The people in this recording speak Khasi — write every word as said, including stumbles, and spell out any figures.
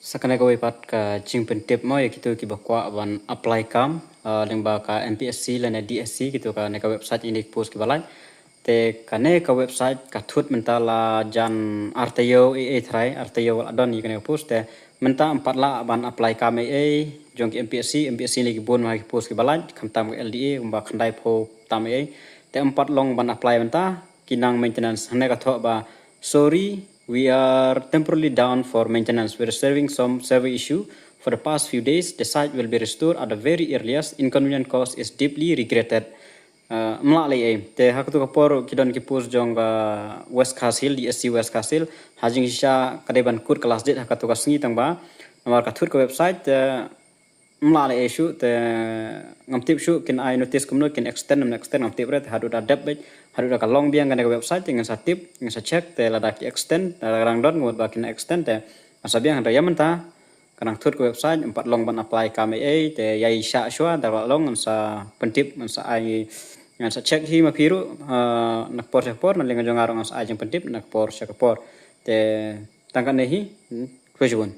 Sa kane kawei pat ka jingpyntip mo ïa kito kiba kwah ban apply kam, ah, lyngba ka M P S C lane D S C, kito kane ka website ine ki post kiba lait. Te kane ka website ka thut mynta la jan artaïew ei ei trai, artaïew la don ïa kane ka post te mynta ym pat lah ban apply kam ei ei jong ki M P S C, M P S C ne ki bun ma ki post kiba lait, khamtam ka L D A kumba khyndai phew tam ei ei. Te ym pat long ban apply mynta, ki nang maintenance. Hangne ka thoh ba, "Sorry, we are temporarily down for maintenance. We're serving some server issue for the past few days. The site will be restored at the very earliest. Inconvenient cause is deeply regretted." Uh, ym lah lei ei. Te ha katu ka por ki don ki post jong ka West Khasi Hills, D S C West Khasi Hills. Ha jingshisha ka dei ban kut ka last date ha katu ka sngi tang ba namar ka thut ka website te ym lah lei ei shuh te ngam tip shuh kin ai notice kumno, kin extend ne ym extend ngam tip re. Te haduh da dep beit, haduh da ka long biang kane ka website te ngan sa tip, ngan sa check, te lada ki extend, lada ka dang don ngan mut ba kin extend te ngan sa biang. Hynrei ïa mynta ka nang thut ka website, ym pat long ban apply kam ei ei, te ïai shah shuwa, da la long ngan sa pyntip, ngan sa ai, ngan sa check hi ma phi ruh, ah, na ka por sha ka por, na liang jong nga ruh ngan sa ai jingpyntip na ka por sha ka por. Te tang kane hi, hmm, khublei shibun.